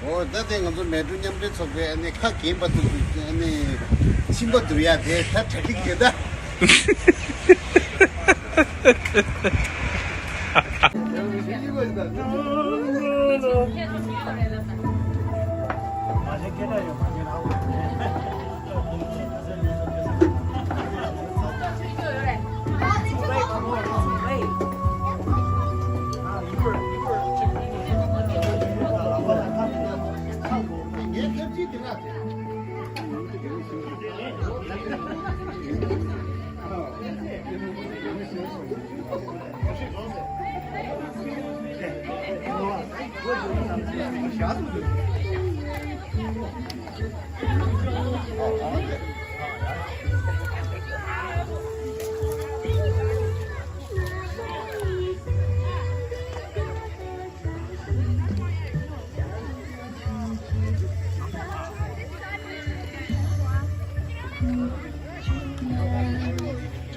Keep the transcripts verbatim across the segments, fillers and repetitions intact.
འོ་ད་དེ་ང་ཚོ་མལ་གྲོ་མཉམ་འབྲེལ་ཚོགས་པའི་ཨ་ནི་ཁ་རྒན་པ་དེ་ཚོ་ཨ་ནི་ཁྱིམ་པ་བསྡུར་ཡ་དེ་ད་གྲ་སྒྲིག་རེད་ད།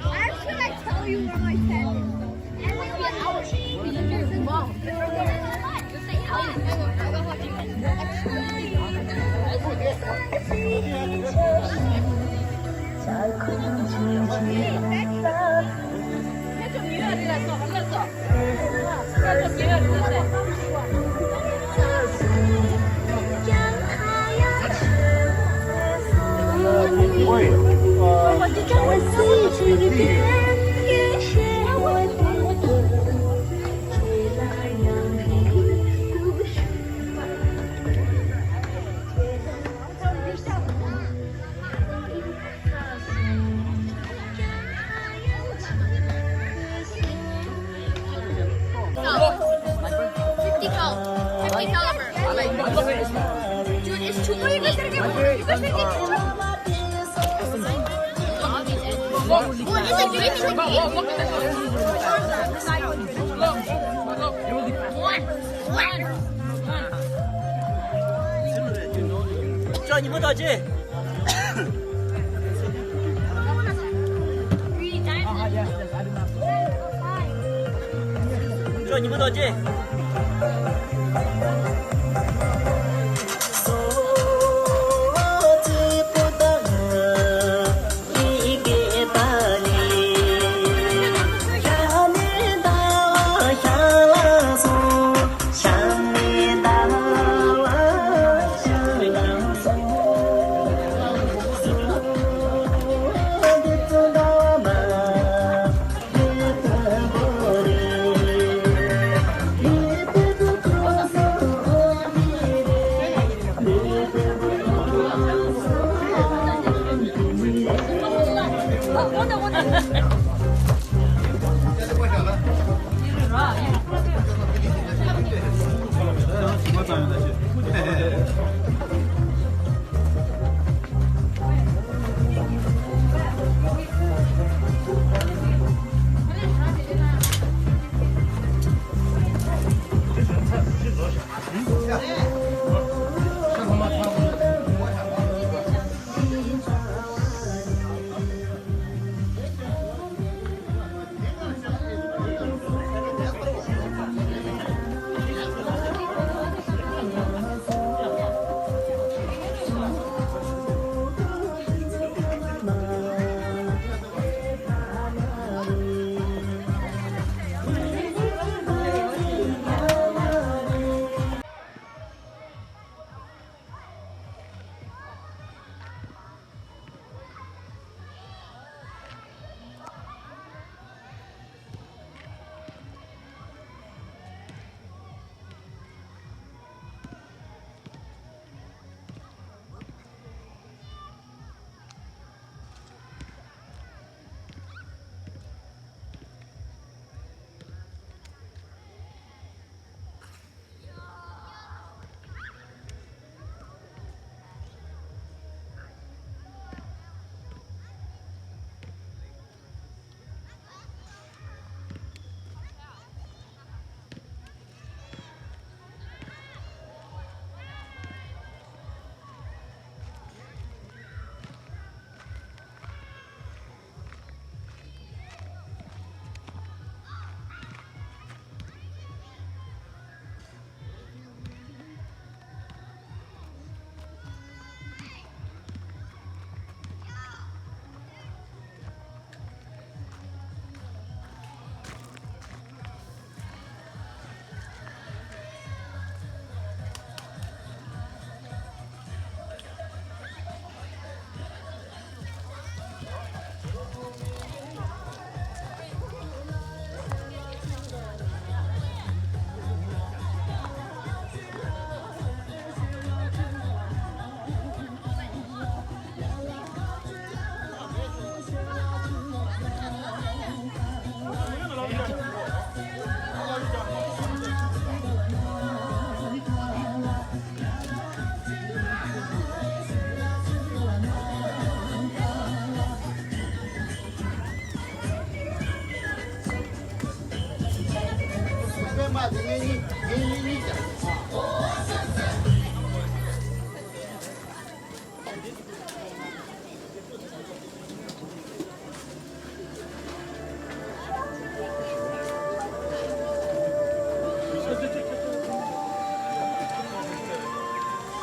I feel like tell you where my tent is, though. Fifty caliber. Fifty caliber. Dude, it's too much. You guys gotta get more. You guys gotta get more. Oh, it's a, it's a, one. One. ཅོག་ཉི་མ་དོ་ཅི། ཅོག་ཉི་མ་དོ་ཅི།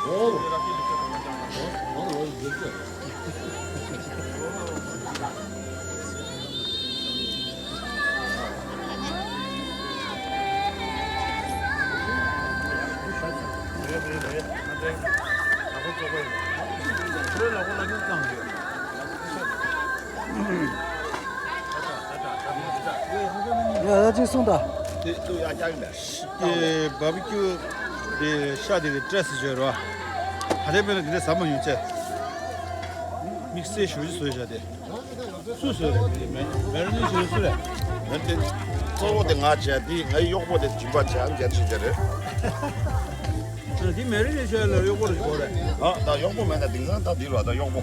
ཡ་ཡ་ཅིག་གསུངས་དང་། དེ་ཚོ་ཡ་རྒྱག་ཡིན་པས། དེ་བར་བུ་ཀྱུ་དེ་ཤ་དེ་གི་སྤྲད་ཟེར་བྱོས་རོ། ད་ལྟའི་བོད་ལ་དེ་འདྲ་ཟ་མ་མྱོང་ཚེ། དམིགས་བསལ་ཞུ་རྒྱུ་བཟོས་བཞག་དེ། སུས་བཟོས་རེད། དེ་མེ་མེ་རི་ནེ་ཤན་སུ་རེད། ང་དེ་གཙོ་བོ་དེ་ང་བྱས། དེ་ངའི་གཡོག་པོ་དེ་སྦྱིན་པ་བྱས། ཨ་ནི་རྒྱ་ཆེ་རྒྱ་རེད། དེ་མེ་རི་ནེ་ཤན་ལ་གཡོག་པོ་རེད་གོ་རེད། ཨ་ད་གཡོག་པོ་མེད་ན་དེང་སང་ད་འདི་རུ་ད་གཡོག་པོ།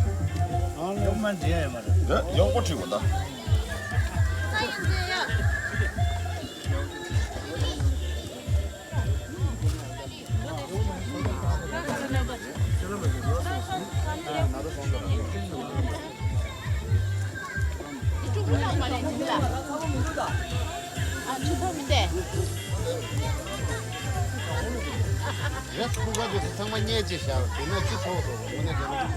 གཡོག་མ་འདྲེན་ཡ་མ་རེད། རེད། གཡོག་པོ་ཁྲིད་དགོས་ད། རེས་ཁུག་ག་དེ་ཚང་མ་བརྙས་བཅད་བཞག་དེ་ན་ཅི་ཐོག་ཐོག་དངོས་གནས་དྲན།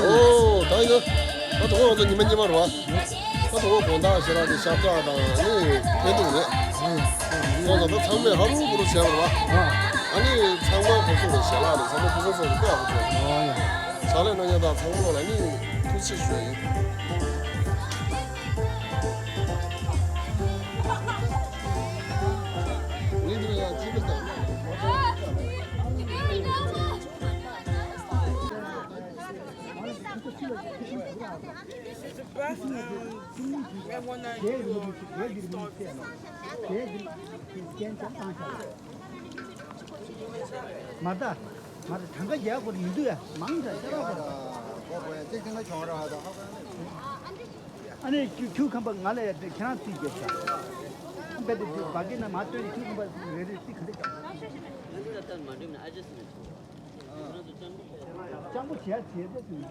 ཨོ། ད་ཡིན་ན། ད་དུང་འོ་ད་ཉི་མ་ཉི་མ་རེད་བ། ད་དུང་འོ་དགོང་དག་ཞེ་དྲག་གི་ཞབས་བྲག་དང་ནི་འཕེན་ཐུག་རེད། སོང་ཙང་ད་ཚང་མས་ཧ་རུ་བུ་རུ་བྱས་པ་རེད་བ། ཨ་ནི་ཚང་མ་ཁོ་ཚོ་ལ་ཞལ་ལག་རེད། ཚང་མ་ཕུན་སུམ་ཚོགས་པའི་སྐད་ཧ་གོ་ཐུབ། ཕྱག་ལས་གནང་མཁན་དང་ཚང་མ་ལ་ནི་ཐུགས་རྗེ་ཆེ་ཞུ་ཡ་ཡིན། This is the best, um, I wanna, you know, store this. མ་ད། མ་ད་གྲངས་ཀ་རྒྱག་དགོས་མི་འདུག་ཡ། མང་དྲགས་ཤ་ར་དགོས། ཨ་ནི་ཁྱུ་ཁྱུ་ཁམ་པ་ང་ལ་ཡ་ཁྱེད་རང་རྩིས་རྒྱབ་ཤག་རྦད་དེ་བ་གི་ན་མ་སྟོན། ཁྱུ་ཁམ་པ་རེ་རེ་རྩིས་ག་འདྲ་རྒྱབ། སྤྱང་པོ་བྱས་བྱས་ཏེ་དུས་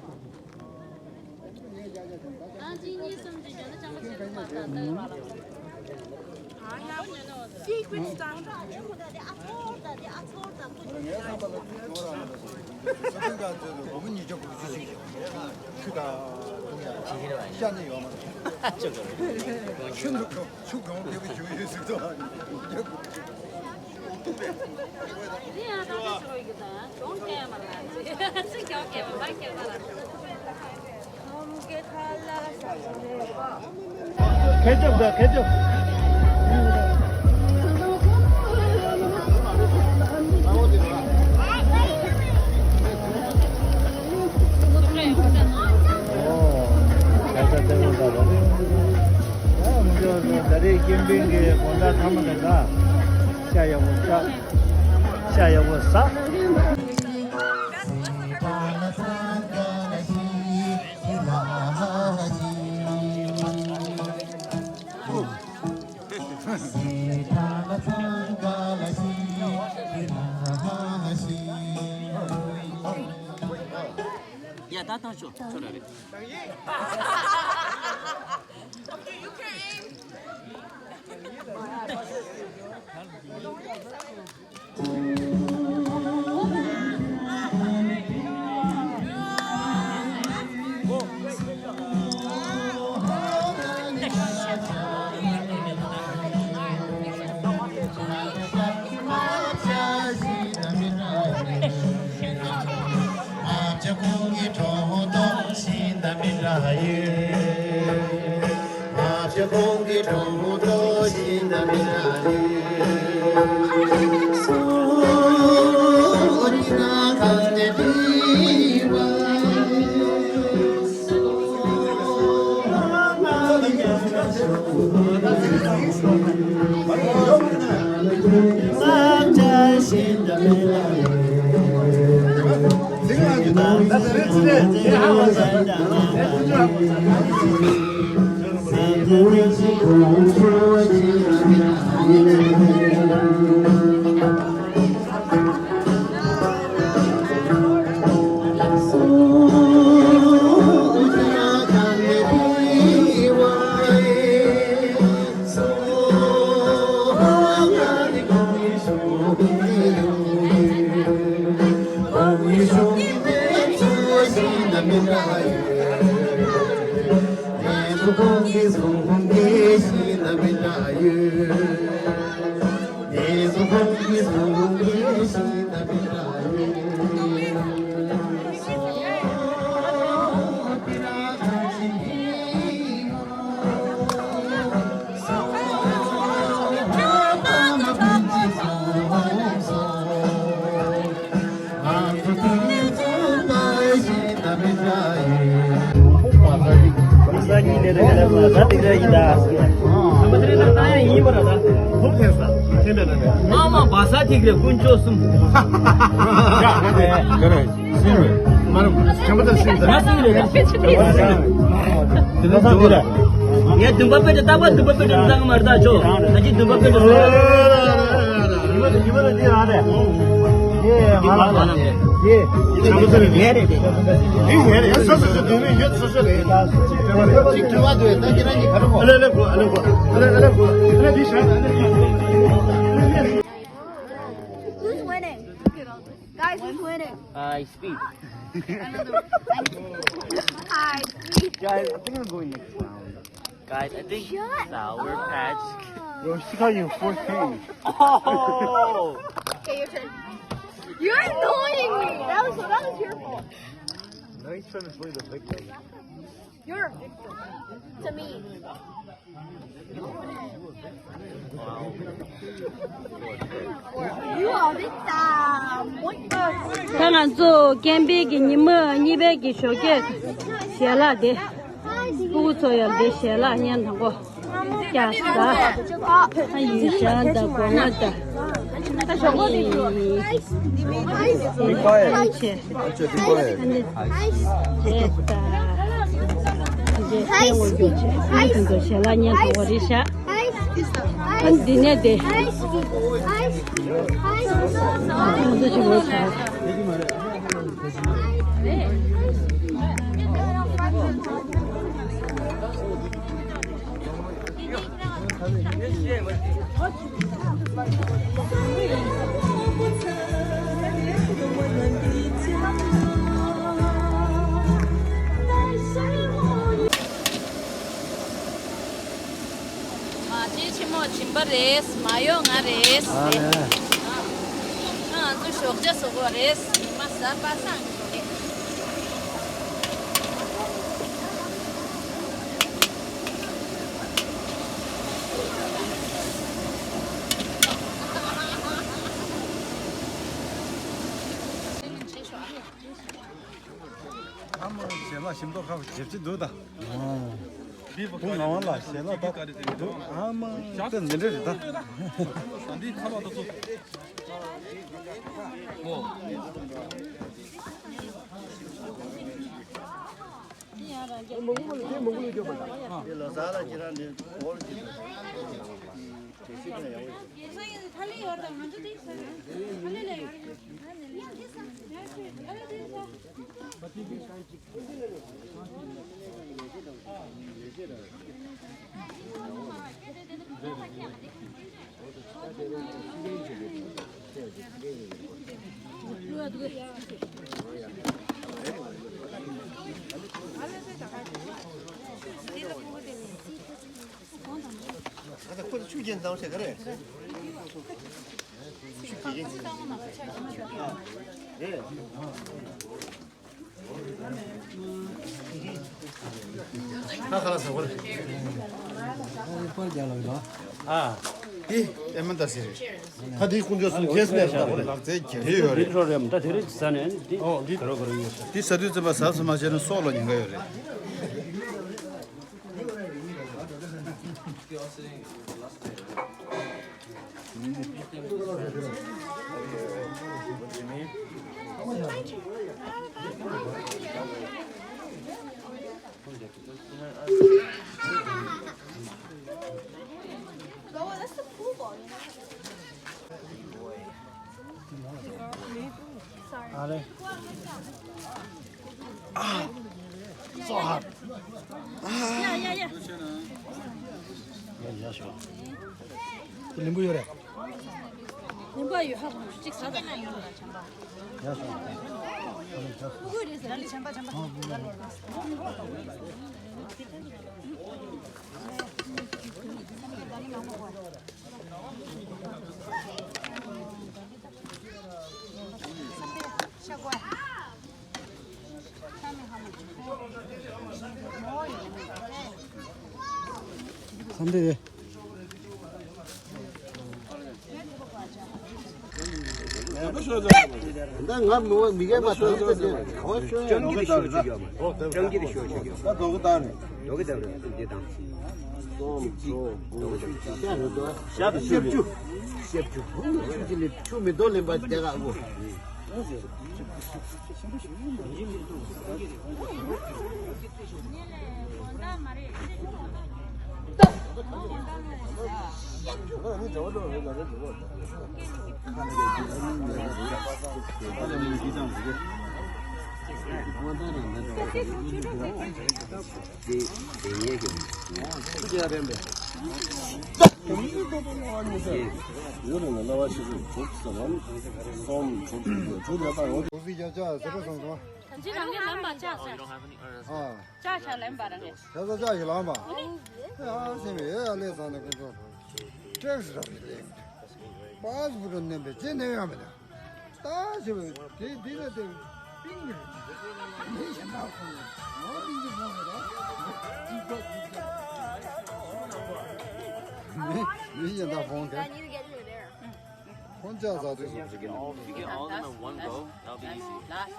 ན། ཨ་གཅིག་གཉིས་གསུམ་གྱི་བརྒྱ་ན་ལྕང་མ་ཆེ་ཁུག་མ་དང་ལྟ་བ་ལ། ཨ་ཡ། Secret stuff. ཁྱོད་ད་དེ་ཨ་ཚོར་ད་དེ་ཨ་ཚོར་ད་ཁོ་ཚོ་ཡ། ས་ཁུལ་ག་ཚོད་དུ་སྒོར་མོ་ཉིས་བརྒྱ་དགུ་བཅུ་ཞིག་ཆུ་དང་དུང་ཡ་ཇི་གི་རེད་བ། ཤ་ནི་ཡོད་མ་རེད། ཆུ་ཆུ་གང་ཆུ་གང་ཕེབས་ཀྱི་ཞུ་ཡོད་ཟིག་ཏོ། ཉིས་བརྒྱ་དགུ་བཅུ། དེ་ཡང་ད་ལྟ་ཞོ་ཡི་གི་ད་གྱོང་ཁེ་མ་ལ་ཚེ་ཚེ་གྱོང་ཁེ་མ་མ་ཁེ་མ་ལ། ཁེ་ཅོབ་ད་ཁེ་ཅོབ། ཨོ། ད་ད་ད་ད་ད་ད་རེས་ཀེམ་པིང་གི་དགོང་དག་ཐ་མ་ད་ད། ཤ་ཡག་པོ་ཟ། ཤ་ཡག་པོ་ཟ། ཡ་ད་ཐང་ཆོ་ཆོ་ར་རེད། མ་མ་བ་ས་ཐིག་རེ་དཀོན་མཆོག་གསུམ། ཡ་ང་དེ་ག་རེ་སིང་རེད། མ་རེད་བྱམས་པ་དང་སིང་རེད། ང་སིང་རེད། དེ་ནས་འདུག་རེད། ངས་འདུན་པ་དཔེ་དེ་རྟག་པར་འདུན་པ་དཔེ་དེ་བཏང་གི་མ་རེད་ད་ཅོ། ད་ཅི་འདུན་པ་དཔེ་དེ་ཡི་བ་ལ་ཡི་བ་ལ་འདི་རང་རེད། ཡེ་ང་ལ་ཡེ་བྱམས་པ་དང་ངས་རེད་དེ། འདི་ངས་རེད། ཡ་སོ་སོ་སོ་འདི་ནས་ཡོད་སོ་སོ་རེད། ཅིག་དྲི་བ་འདུག་ད་ཁྱེད་རང་གཉིས་ག་རེ་གོ། ཨ་ལེ་ཨ་ལེ་གོ། ཨ་ལེ་གོ། ཨ་ལེ་ཨ་ལེ་གོ། ཨ་ལེ་འདི་བྱས། ཨ་ལེ་འདི་བྱས། Who's winning? Guys, who's winning? I speak. Hi. Guys, I think I'm going next round. Guys, I think Sour Patch. Yo, she got you fourteen. Oh! Okay, your turn. You're annoying me. That was that was your fault. Now he's trying to play the victim. You're a victim to me. ད་ང་ཚོ་ཀེམ་པིང་གི་ཉི་མ་གཉིས་པའི་གི་ཞོགས་ཀས་ཞལ་ལག་དེ། སྤུ་གུ་ཚོ་ཡང་དེ་ཞལ་ལག་བརྙན་དང་པོ་རྒྱག་ས། ཨ་ཡུལ་ཤང་དང་སྒོ་ང་དང་། ཨ་ནི་ཆེ། ཨ་ནི་རྗེས་དང་། རྗེས་ཐེངས་འོག་གི་ཆེ། ཨ་ནི་དང་པོ་ཞལ་ལག་བརྙན་དང་པོ་རེད་ཤག་ཨ་ནི་འདི་ནས་དེ། ང་ཚོ་ཆུ་བོ་ཆགས། མ་བྱན་ཆེན་མོ་སྦྱིན་པ་རེད། མ་གཡོག་ང་རེད། ཨ་ལས། ང་ཚོ་ཞོགས་ཇ་བཟོ་དགོས་རེད། ཉི་མ་གཟའ་པ་སངས་རེད། ཨ་མ་ཞལ་ལག་ཞིམ་མདོག་ཁ་པོ་ཞེ་པོ་ཅིག་འདུག་ད། བུ་ངག་དབང་ལགས་ཞལ་ལག་ད་འདུག་ཨ་མ་ད་འདི་འདྲ་རེད་ད། འདི་ཁ་ལག་ད་ཚོ། ཨོ། ད་ལྟ་ཁོ་ཚོ་ཆུ་རྐྱེན་བཏང་བྱས་ག་རེ། ཆུ་རྐྱེན། རེད། ཁ་ཁ་ལ་ཟ་བར། ཨ་ཨ། འདི་ཨེ་མ་ད་ཟེར་རེད། ད་འདི་ཁོང་ཚོས་སུ་རྒྱས་ནས་ད་ཁོ་རེ་ལག་རྩལ་གྱི་རེ་ཡོད་རེད། འདི་རོ་རེད་མ་ད་དེ་རེད་ཟ་ནས་འདི། ཨོ་འདི། ག་རོ་ག་རོ་ཡོད་ས། འདི་ཟ་དུས་ཙམ་པ་ཟ་ཟ་མ་བྱས་ན་སྲོག་ལ་ཉེན་ཁ་ཡོད་རེད། So hot. ཡ་ཡ་ཡ། ཡ་ཡ་ཤོག་ལིམ་བུ་ཡོད་རེད། ལིམ་བུ་ཡོད་ཧ་གོ་གཅིག་ཟ་ད། ཡ་ཤོག་ཕྲུ་གུ་རེད་ཟ། ལི་ཆམ་པ་ཆམ་པ། ད་ང་མི་མི་རྒན་མ་ཐག་ཏུ་དེ་ག་བ་ཤོད་ཡ་ནོ་གི་ད་རེད། ད་དོ་གི་ད་རེད། དོ་གི་ད་རེད། འདི་དང་། སོམ་ཁྲོ་དགུ་ཤ་རེད་དོ། ཤ་དང་ཤ་བཅུ། ཤ་བཅུ། ཆུ་ཅི་ལེ་ཆུ་མི་དོ་ལེན་པ་དེ་ག་འོ། ཨ། ཅག་ཅག་ལེན་པ་རང་གི། ཨ། ཅག་ཅག་ལེན་པ་རང་གི། ཁ་ས་ཅག་ཞིག་ལངས་པ། ཨ། སེམས་ཡོད་ཨ་ལས་ཚང་ནས་ཀུན་སྤྱོད་ཀྲེག་སི་རབ་ལས་པཱ་སི་པོ་ཊི་མནན་པའི་རྗེས་ནས་ཡོང་མི་འདུག་ད་ཞེས་པའི་དེ་འདི་ལ་དེ་པིང་གི་རེད། མི་གཞན་དག་ཁོང་ནས་ངོ་པིང་གི་ཁོང་རེད་ད། མི་མི་གཞན་དག་ཁོང་དེ། ཁོང་ཅག་ཟ་དུས་སུ་ཅིག་གི་ནོ། If you get all of them in one go, that'll be easy. Last.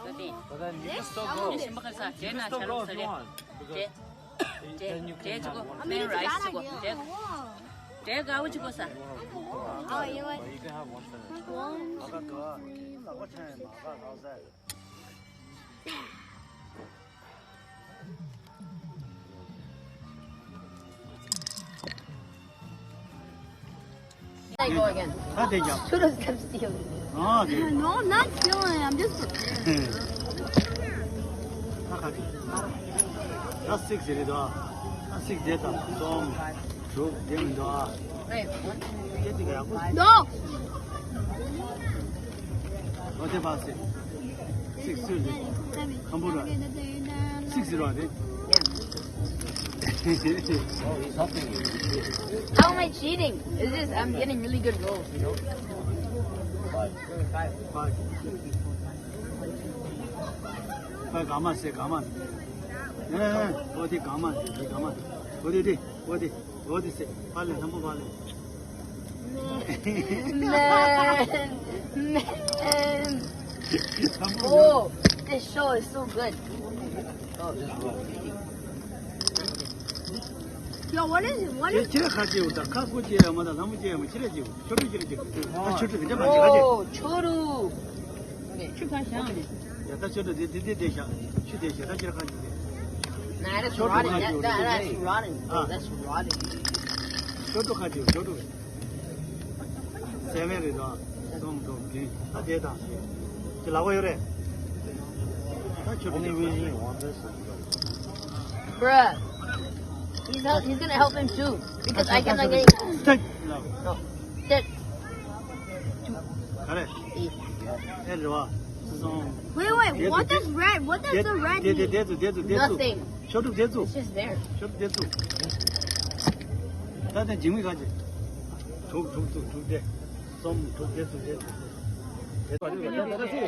But then you can still go. You can still go if you want. Because then you can have one. Plain rice to go. But you can have one for now. There you go again. ད་དེ་རྒྱབ། Should have kept stealing. ཨ་དེ། No, I'm not stealing. I'm just preparing. ད་ག་དེ། ད་སིག་ཟེར་རེད་དོ། ད་སིག་དེ་དང་སོང་། དྲུག་དེ་མི་འདུག་ཨ། Wait, what? དེ་དེ་ག་ཡག་པོ། No. ཨོ་དེ་བ་སི། སིག་སུ་རེད། ཁམ་བུ་ར། སིག་ཟེར་བ་དེ། How am I cheating? It's just I'm getting really good rolls, you know? ཕ་ག་མ་སེ་ག་མ། ཨེ་ཨོ་དེ་ག་མ་དེ་ག་མ། ཨོ་དེ་དེ་ཨོ་དེ། འོ་དེ་སེ། ཕར་ལེན། ལྷམ་པོ་ཕར་ལེན། Man, man. Oh, this show is so good. Oh, this one. Yo, what is it? What is it? ཁྱེད་ཁ་ཅེ་འུ་ད་ཁ་ཁོ་ཅེ་ཡ་མ་ད་ལྷམ་པོ་ཅེ་ཡ་མ་ཁྱེད་ར་ཅེ་འུ་ཆོ་ཏུ་ཅེ་ར་ཅེ། ད་ཆོ་ཏུ་ག་ཅེ་མ་ཅེ་ག་ཅེ། Oh, ཆོ་ཏུ། ཆུ་ཁ་བཞག་ནས། ཡ་ད་ཆོ་ཏུ་དེ་དེ་དེ་དེ་བཞག་ཆུ་དེ་བཞག་ད་ཁྱེད་ཁ་ཅེ་དེ། Nah, that's rotten. That, that, that's rotten. ཨ། That's rotten. ཆོ་ཏུ་ཁ་ཅིག་ཆོ་ཏུ། སེ་བེན་རེད་དོ། སོང་འགྲོ་གི། ད་དེ་དང་ཞེས། ཅི་ལབ་པ་ཡོད་རེད། ད་ཆོ་ཏུ། Only reason you want this is because Bruh. He's, help, he's gonna help him too. Because I cannot get it. Stay. No. Sit. ག་རེ། ཨེ་རེད་བ། སོང་། Wait, wait, what does red, what does the red mean? དེ་དེ་དེ་ཚོ་དེ་ཚོ་དེ་ཚོ། Nothing. ཆོ་ཏུ་དེ་ཚོ། It's just there. ཆོ་ཏུ་དེ་ཚོ། ད་ད་འཇིགས་མེད་ག་ཅེ། དྲུག་དྲུག་དྲུག་དྲུག་དེ། སོང་དྲུག་དེ་ཚོ་དེ་ཚོ། དེ་ཚོ་དེ་ཚོ།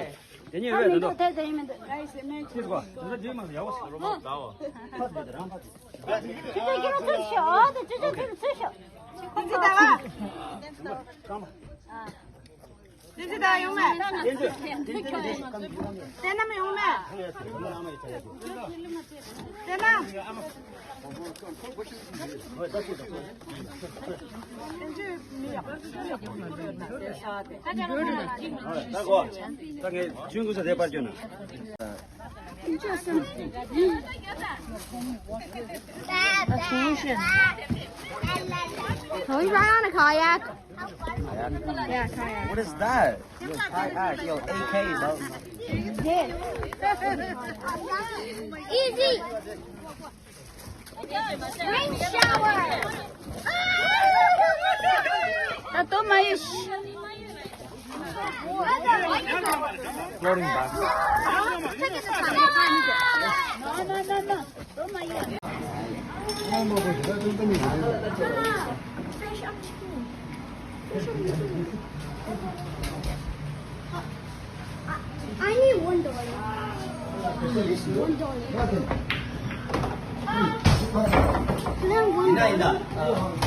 དེ་ཉིད་རེད་འདུག་ཅི་ཟེར་གོ་ང་ཚོ་དེ་མ་ཡག་པོ་ཞིག་རོ་མ་ཟའོ། ཅི་ཅི་ཅི་ཚུར་ཤོག་ཨ་དེ་ཅི་ཅི་ཅི་ཚུར་ཤོག་ཅི་ཅི་ད་ཡོང་མེད། དེ་ནམ་ཡོང་མེད། དེ་ནམ། ད་གོ་ད་ངས་ཆུང་ཀུ་ས་དེ་པར་སྐྱོན་ན། Interesting. That's Asian. Can we ride on a kayak? Yeah, kayak. What is that? Yo, kayak, yo, A K, bro. Easy. Rain shower. Floating bar. No, no, no, no. I need one dollar. Just one dollar. Can I have one dollar? I want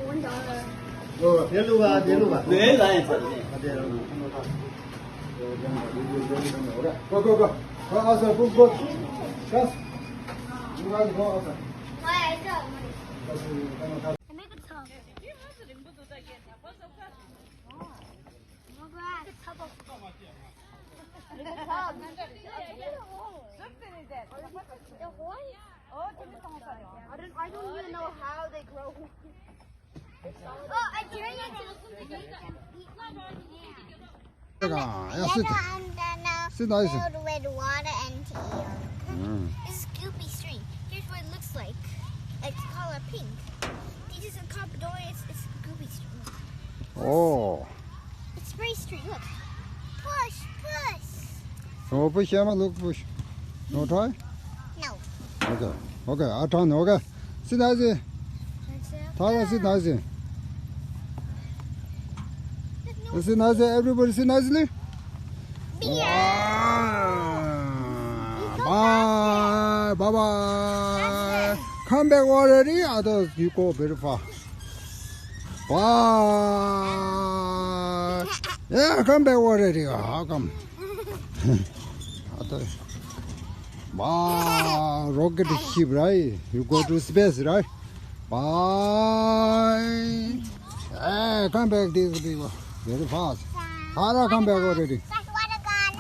one dollar. Go, go, go. Go outside, go, go. Guys, you guys go outside. I don't, I don't even know how they grow. Oh, I turned it to Sit down, yeah, sit. Yellow and then uh, sit down, sit. Filled with water and tea. Mm. This is Goopy stream. Here's what it looks like. It's color pink. This is a Copperdoria. It's, it's Goopy stream. Oh. It's spray stream. Look. Push, push. Oh, push, Emma, look, push. No try? No. Okay. Okay, I turn. Okay. Sit down, sit. Tara, sit down, sit. Sit nicely, everybody sit nicely. Bye. Bye bye. Come back already. I thought you go very far. Bye. Yeah, come back already. How come? I thought. Wow, rocket ship, right? You go to space, right? Bye. Hey, come back, these people. Very fast. Tara, come back already. Water gun.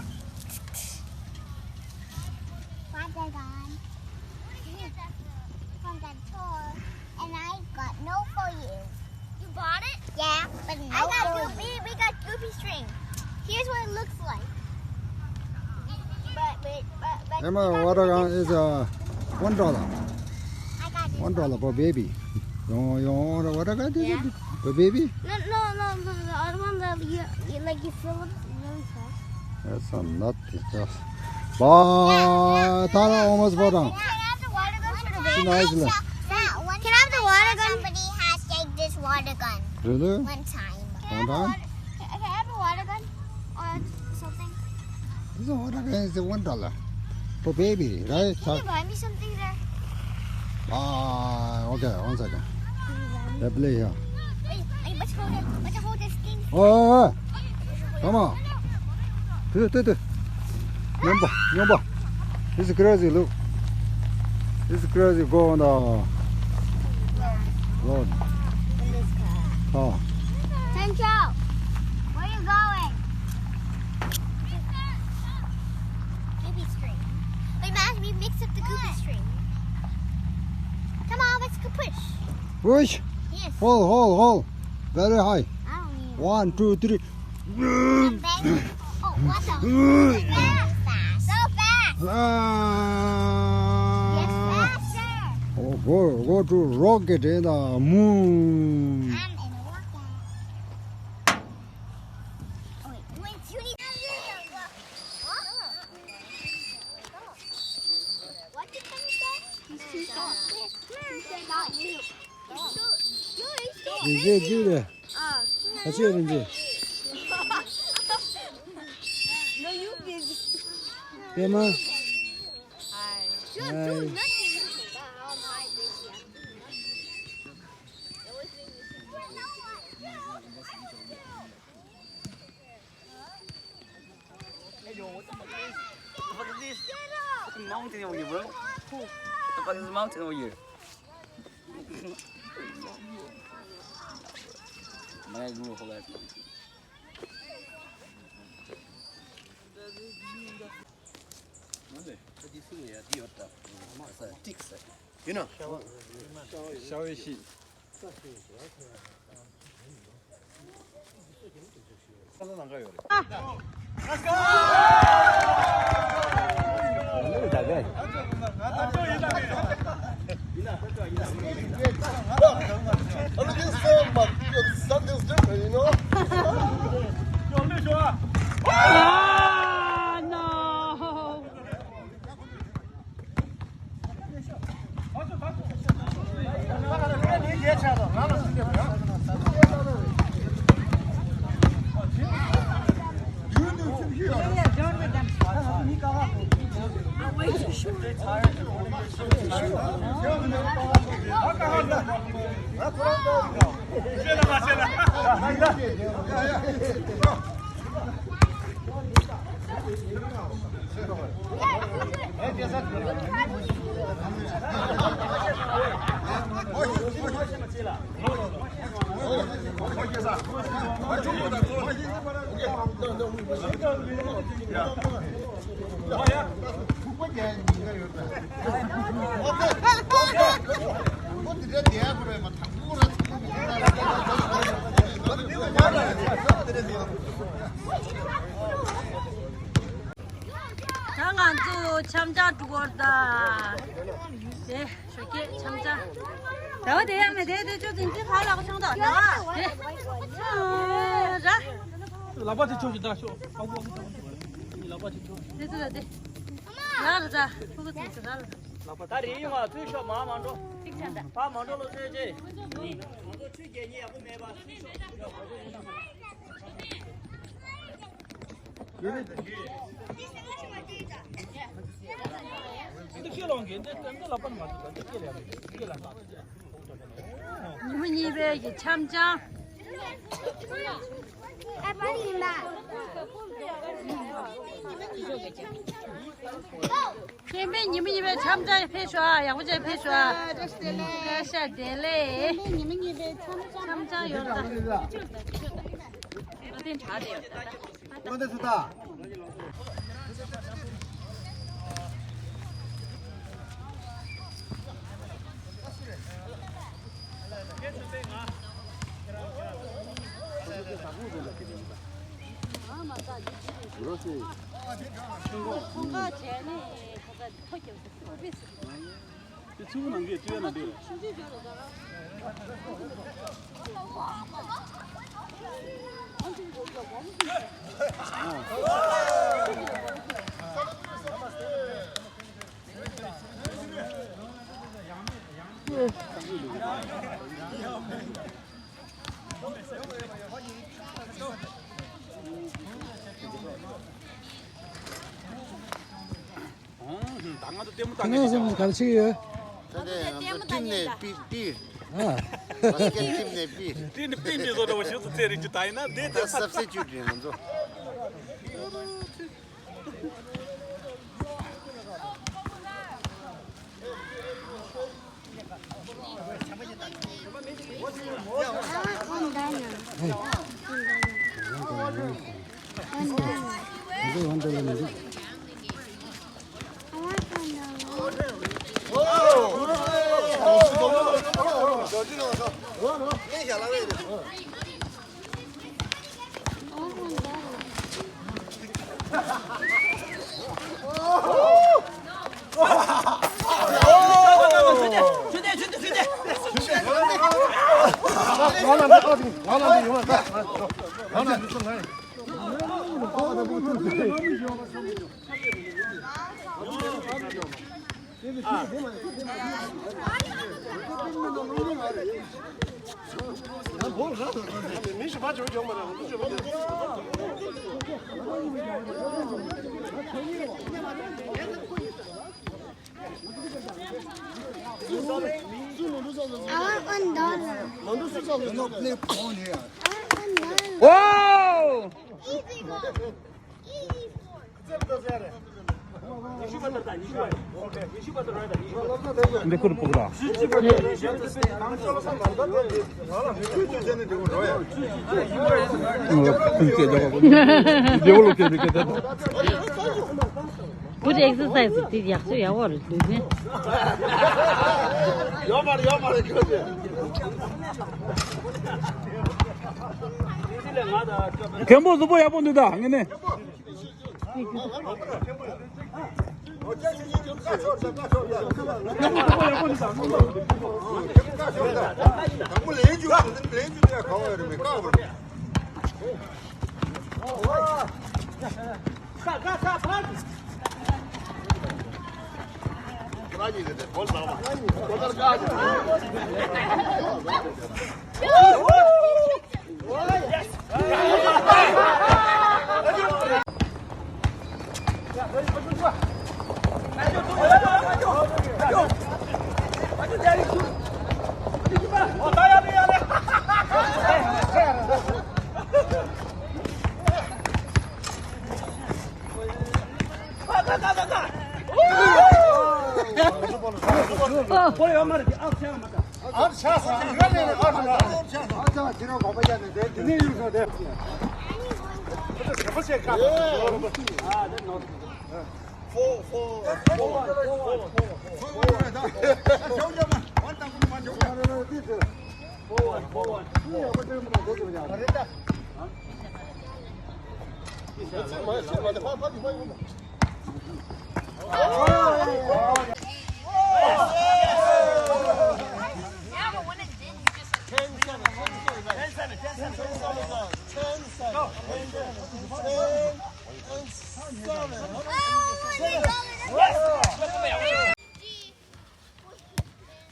Water gun. From the tour, and I got no for you. You bought it? Yeah, but no I got for Goopy, you. We got Goopy string. Here's what it looks like. But, but, but, but Emma, water gun is uh, one dollar. I got this One dollar for baby. You want, you want water gun? Yeah. For baby? No, no, no, no, the other one that you, you like you fill it really fast. That's a nut. Just. Wow, Tara almost fall down. Can I have the water gun for the baby? Nice. Can I have the water gun? Somebody has saved this water gun. Really? One time. One time? Can I have the water gun or something? This is water gun is one dollar for baby, right? Can you buy me something there? Ah, okay, one second. Can you buy me? They play here. Wait, wait, let's hold it. Let's hold this thing. Oh, oh, oh. Come on. This is crazy, look. This is crazy, go on the road. Oh. Central, where are you going? Goopy string. Wait, man, we mix up the Goopy string. Come on, let's go push. Push? Yes. Hold, hold, hold. Very high. I don't need it. One, two, three. I'm begging. Oh, what the? So fast. So fast. Ah. Yes, faster. Oh, go, go to rocket in the moon. I'm in a rocket. Oh, wait, wait, you need to. What did you say? He's too soft. Not you. He's so, yo, he's so angry. Rinche, rinche. Ah, I see you, Rinche. No, you busy. Emma. Hi. Hi. Nothing. Hey, yo, what the fuck is this? What the fuck is this? Fucking mountain over here, bro. What the fuck is this mountain over here? My room, hold on. You know. ཤ་བའི་ཤི། Something's different, you know? Ah, no. ད་ང་ཚོ་འཆམ་འཆམ་འགྲོ་གི་ཡོད་ད། དེ་ཞོགས་ཀས་འཆམ་འཆམ། ད་བ་དེ་ཡང་མེད་དེ་དེ་ཅོ་ཙིན་ཙི་ཧ་ལག་ཆང་ད་ད་བ་དེ། ར། ལག་པ་དེ་ཆོག་ཅིག་ད་ཤོག་ཨ་ཁུ་ཨ་ཁུ་ད་ལག་པ་དེ་ཆོག་དེ་ཚོ་ད་དེ། ར་ར་ད་ཕུ་གུ་ཙིན་ཙི་ར་ལ། ལག་པ་ད་རེད་ཡོང་ཨ་ཚུལ་ཤོག་མ་མ་འགྲོ། ཅིག་ཆ་ད། ཕ་མ་འགྲོ་ལོ་ཚོད་ཅེ། ང་ཚོ་ཆུ་རྒྱལ་ཉེ་ཡག་པོ་མེད་པ་ཚུལ་ཤོག་ཉི་མ་གཉིས་པའི་གི་འཆམ་འཆམ། ཁྱེད་པའི་ཉི་མ་གཉིས་པའི་འཆམ་འཆམ་ཕེབས་ཤོག་ཨ། ཡག་པོ་བྱས་ཕེབས་ཤོག་ཨ། བཀྲ་ཤིས་བདེ་ལེགས། བཀྲ་ཤིས་བདེ་ལེགས། ཉི་མ་གཉིས་པའི་འཆམ་འཆམ་ཡོད་ད། ཨ་དེ་དྲག་དེ་ཡོད་ད། ཨོ་དེ་སུ་ད། ཁོང་ཁ་བྱས་ནས་ཁ་ཁ་ཐོ་རྒྱབ་སོང་། དེ་ཆུ་བོ་ནང་གི་ལྕི་བའི་ནང་དུ། ད་ང་ཚོ་ལྟད་མོ་ལྟ་ཁ་ནས་སང་ག་རེ་བྱེད་ཀྱི་ཡོད། ད་ལྟ་ང་ཚོ་ཊིམ་ནས་པི་པི། ཨ། བ་སི་ཀེ་ཊིམ་ནས་པི། ཊིམ་ཊིམ་ནས་བཟོ་འདྲ་བ་ཞིག་ཏུ་བཙལ་རེ་ཅིག་ད་ཡིན་ན་འདི་ད་སབ་སི་ཊི་ཊུཊ་རེད་ང་ཚོ། I want one dollar. There's no play phone here. I want one dollar. Whoa! Easy one. Easy one. འདི་ཁུར་ཕུག་ར། འདི་བོ་ལོ་ཀེ་རི་ཀེ་ཏེ། Good exercise. དེ་ཡག་ཤོས་ཡག་པོ་རེད་འདུག་ནི། ཡོད་མ་རེད། ཡོད་མ་རེད། ཁྱོད་ཚོས། མཁན་པོ་གཟུགས་པོ་ཡག་པོ་འདུག་ད་ངས་ནི།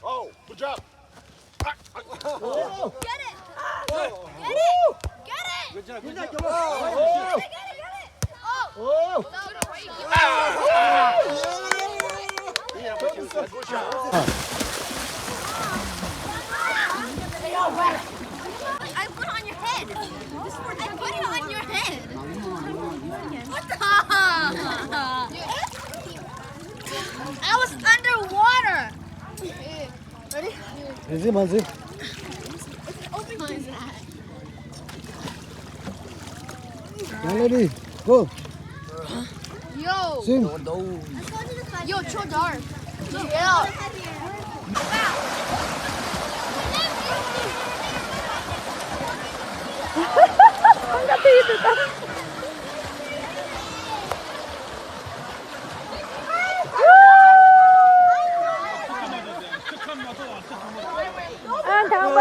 Oh, good job. Get it! Get it! Get it! Good job, good job. Get it, get it, get it! Oh! I put on your head. I put it on your head. What the? I was underwater. Ready? རེད་ཟེར་མ་ཟེར། Open my eyes. Now ready, go. Yo. Swim. Yo, so dark. Yeah. ཨ་དང་པོ།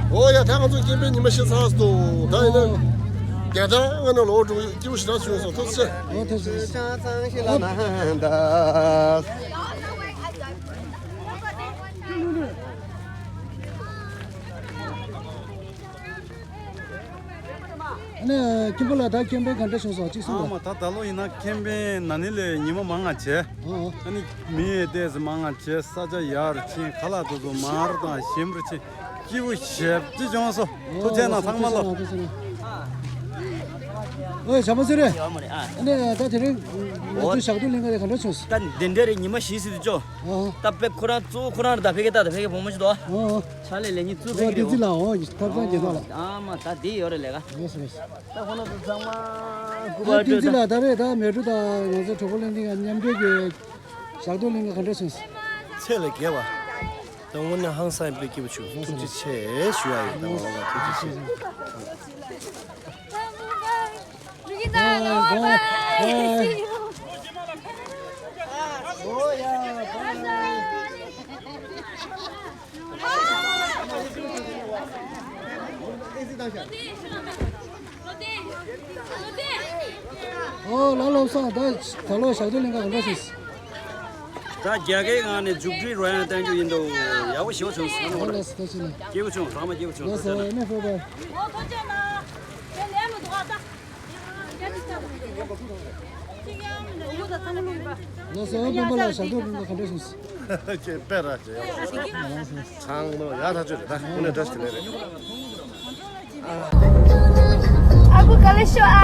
འོ་ཡ། ད་ང་ཚོ་སྐྱེ་འཕེལ་ཉི་མ་ཤི་ཚར་སོང་། ད་ཡིན་ན་རྒྱ་དར་ང་ནང་ལོག་འགྲོ་སྐྱིད་པོ་ཞེ་དྲག་བྱུང་སོང་། ཐུགས་རྗེ་ཆེ། འོ་ཐུགས་རྗེ་ཆེ། ཨ་ནི་ཁྱིམ་པ་ལགས། ད་ཁྱིམ་པ་ག་འདྲ་བྱུང་སོང་། གཅིག་གསུངས་ཨ་དང་། མ་ད་ད་ལོ་ཡིན་ན་ཁྱིམ་པ་ན་ནིང་ལས་ཉི་མ་མང་ང་བྱས། ཨ་ནི་མི་ཡི་ཏོག་ཙམ་མང་ང་བྱས། ས་ཆ་ཡར་ཕྱིན། ཁ་ལག་དེ་ཚོ་མང་རུ་དང་ཞིམ་རུ་ཕྱིན། སྐྱིད་པོ་ཞེ་པོ་ཅིག་བྱུང་སོང་། ཐུགས་རྗེ་གནང་ཚང་མ་ལོ། ཨོ་ཞྭ་མོ་ཟེར་རེད། ཨ་ནི་ད་དེ་རིང་ང་ཚོའི་ཞག་སྡོད་གླིང་ག་དེ་ག་འདྲ་བྱུང་སོང་། ད་འདི་འདྲ་རེད། ཉི་མ་བཞི་ཟིན་དུ་ཅོ། ད་དཔེ་ཁོ་རང་གཙོ་བོ་ཁོ་རང་རེད། ད་ཕ་གི་ད་ད་ཕ་གི་བུ་མོ་ཞིག་འདུག་ཨོ། ཕྱག་ལས་ལས་ཉིན་གཙོ་ཕ་གི་རེད། ཨོ། ཐབ་ཚང་རྒྱལ་ཚོགས་ལ། ཨ་མ་ད་འདི་ཡོད་རེད་ལས་ཀ། ལགས་སོ་ལགས་སོ། ད་ཁོ་རང་ཚོ་ཚང་མ་སྐུ་པར་སྤྲོད་ད། ལགས་སོ། ད་རེད། ད་མལ་གྲོ་དང་ང་ཚོ་གྲོགས་པོ་གླིང་ག་མཉམ་འབྲེལ་གྱི་ཞག་སྡོད་གླིང་ག་ག་འདྲ་བྱུང་སོང་། ཚད་ལས་བརྒལ་བ། ད་དངོས་གནས་ཧང་སང་དཔེ་སྐྱིད་པོ་བྱུང་། ཐུགས་རྗེ་ཆེ་ཞུ་ཡ་ཡིན། ད་ང་ལ་ཐུགས་རྗེ་ཆེ། ཨོ་ལགས་ལགས་སོ། ད་ད་ལོ་ཞག་སྡོད་གླིང་ག་ག་འདྲ་བྱུང་སོང་། ད་རྒྱ་སྐད་ངག་ནས་མཇུག་སྒྲིལ་རོལ་དབྱངས་བསྟན་རྒྱུ་ཡིན་འདུག་ཡག་པོ་ཞེ་པོ་བྱུང་སོང་། ལགས་སོ། ཐུགས་རྗེ་ཆེ། སྐྱིད་པོ་བྱུང་། ཚང་མ་སྐྱིད་པོ་བྱུང་། ལགས་སོ། ཨ་ནི་ཕོ་བ། ལགས་སོ། ཨ་སྤེན་པ་ལགས། ཞག་སྡོད་གླིང་ག་ག་འདྲ་བྱུང་སོང་། ཁྱེད་དཔེ་ར་བྱེད་ཡག་པོ། ཚང་མ་ཡག་ཐག་ཆོད་རེད། ད་དངོས་གནས་བཀྲ་ཤིས་བདེ་ལེགས་རེད། ཨ་ཁུ་ག་ལེ་ཤོ་ཨ།